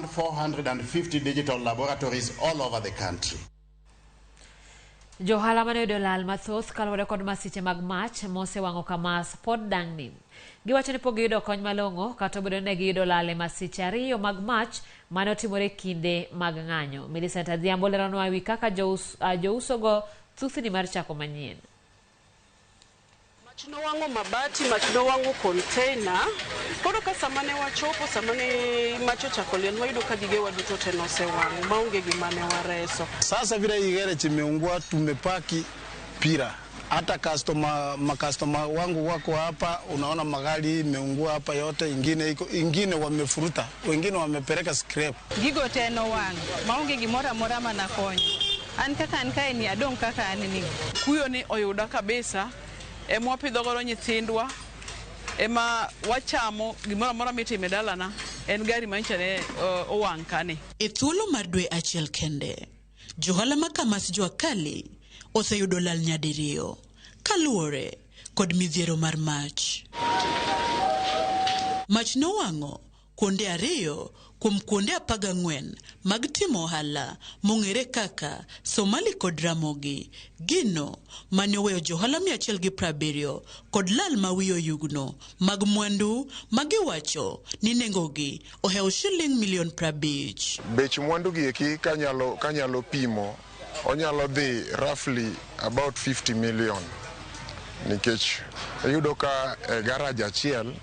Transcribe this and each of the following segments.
1,450 digital laboratories all over the country. Johala mane oyudo lal mathoth kaluwore kod masiche mag mach mosewang'o Kamas pod dang'ni. Giwacho ni pok giyudo kony malong'o kata obedo ni ne giyudo lal e masiche ariyo mag mach mane otimore kinde mag ng'anyo. Millicent Adhiambo leronwa ewi kaka jous, uh, jousogo thuthni mar chako manyien. Mach nowang'o mabati, mach nowang'o container. Koro ka sama ne wachopo, sama ne mach ochako liel, wayudo ka gigewa duto te nosewang' maonge gima ne wareso. Sasa vile hii garage imeungua, tumepaki pira hata customer, makastoma wangu wako hapa, unaona magari imeungua hapa yote, ingine iko, ingine wamefuruta, wengine wamepeleka scrap. Gigo te nowang' maonge gimoro amora manakonyo. An kaka an kae ni adong' kaka an ni. Kuyo ni oyuda kabisa, ema wapidho godo nyithindwa, ema wachamo gimoro amora mitimo e dalana en gari manyicha ne owang' kani. E thuolo mar dwe achiel kende, johala ma Kamas Jua Kali oseyudo lal nyadiriyo kaluwore kod midhiero mar mach. Mach nowang'o kuonde ariyo kuom kuonde 14 mag timo ohala mong'ere kaka Somali kod Ramogi, gino mane oweyo johala 170 kod lal ma wiye oyugno mag mwandu ma giwacho ni nengogi ohewo shiling milion 50. Bech mwandu gi eki kanyalo, kanyalo pimo onyalo dhi roughly about 50 million nikech iyudo ka e garage achiel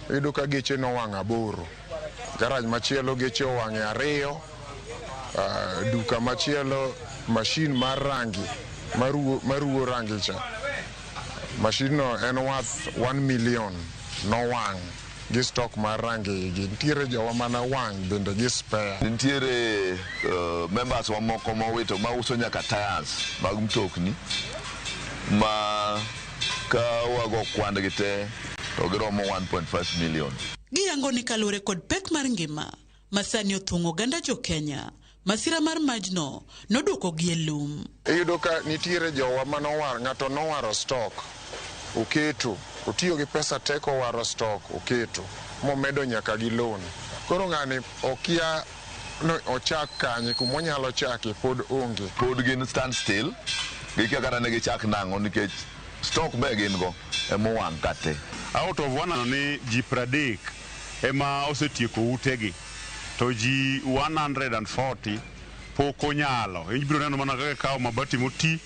iyudo ka geche nowang' aboro, garage machielo geche owang' e ariyo, uh, duka machielo mashin mar rangi maruwo, maruwo rangi cha mashin no en worth 1 million nowang' gi stock mar rangi gi nitiere jowa mana wang' bende gi spare. Nitiere uh, members wa moko mowito mauso nyaka tires mag mtokni ma ka wago kwand gi te to giromo 1.5 million. Giyango ni kaluwore kod pek mar ngima ma sani othung'o oganda jo Kenya, masira mar majno nodwokogi e lum. Iyudo ka nitiere jowa manowar, ng'ato nowaro stock oketo, otiyo gi pesa te kowaro stock oketo, momedo nyaka gi loan. Koro ng'ani okia ni ochak kanye, kumonyalo chake pod onge. Pod gin stand still, gikia kata ni gichak nang'o nikech stock be gin go emowang' ka te. Out of waneno ni ji 30 ema osetieko utegi to ji 140 pok onyalo. Ibiro neno mana kaka ikawo mabati moti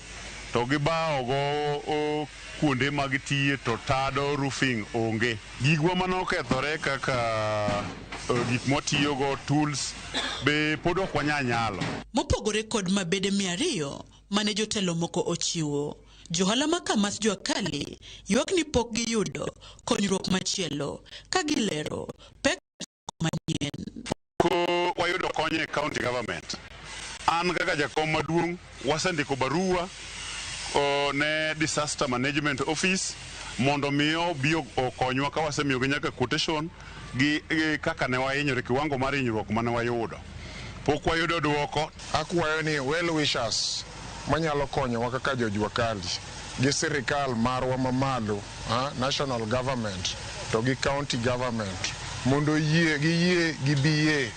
to gibawogo kuonde ma gitiye to tado roofing onge. Gigwa mane okethore kaka gik mwatiyogo tools be pod ok wanya nyalo. Mopogore kod mabede 200 mane jotelo moko ochiwo, johala ma Kamas Jua Kali ywak ni pok giyudo konyruok machielo ka gilero pek manyien. Pok wayudo kony e county government. An kaka jakom maduong' wasendiko barua ne disaster management office mondo mi obi okonywa ka wasemiyogi nyaka quotation gi, gi kaka ne wahinyore kiwango mar hinyruok mane wayudo. Pok wayudo duoko. Akwayo ni well wishers manyalo konyowa kaka jo Jua Kali gi sirikal marwa mamalo, national government to gi county government mondo oyie giyie gibie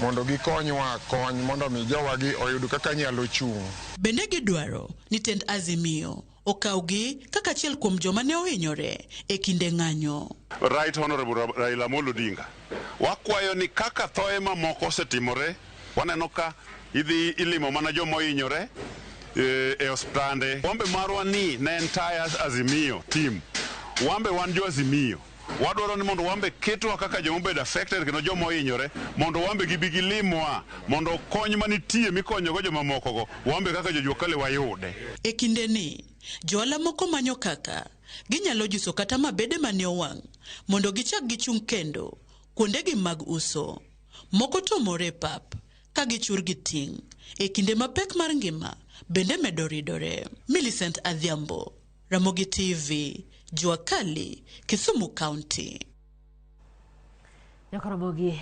mondo gikonywa kony mondo mi jowagi oyud kaka nyalo chung'. Bende gidwaro ni tend Azimio okawgi kaka achiel kuom joma ne ohinyore e kinde ng'anyo. Right Honorable Raila Amolo Odinga, wakwayo ni kaka thoe mamoko osetimore, waneno ka idhi ilimo mana joma ohinyore e osiptande. Wambe marwa ni ne entire Azimio team, wambe wan jo Azimio. Wadwaro ni mondo wambe ketwa kaka joma obedo affected kendo joma ohinyore mondo wambe gibi gilimwa mondo kony manitie mikonyogo jomamokogo wambe kaka jo Jua Kali wayude. E kindeni, johala moko manyo kaka ginyalo juso kata mabede mane owang' mondo gichak gichung' kendo kuondegi mag uso. Moko to mor e pap ka gichur gi ting' e kinde ma pek mar ngima bende medo ridore. Millicent Adhiambo, Ramogi TV, Jua Kali, Kisumu County. Nyaka Ramogi.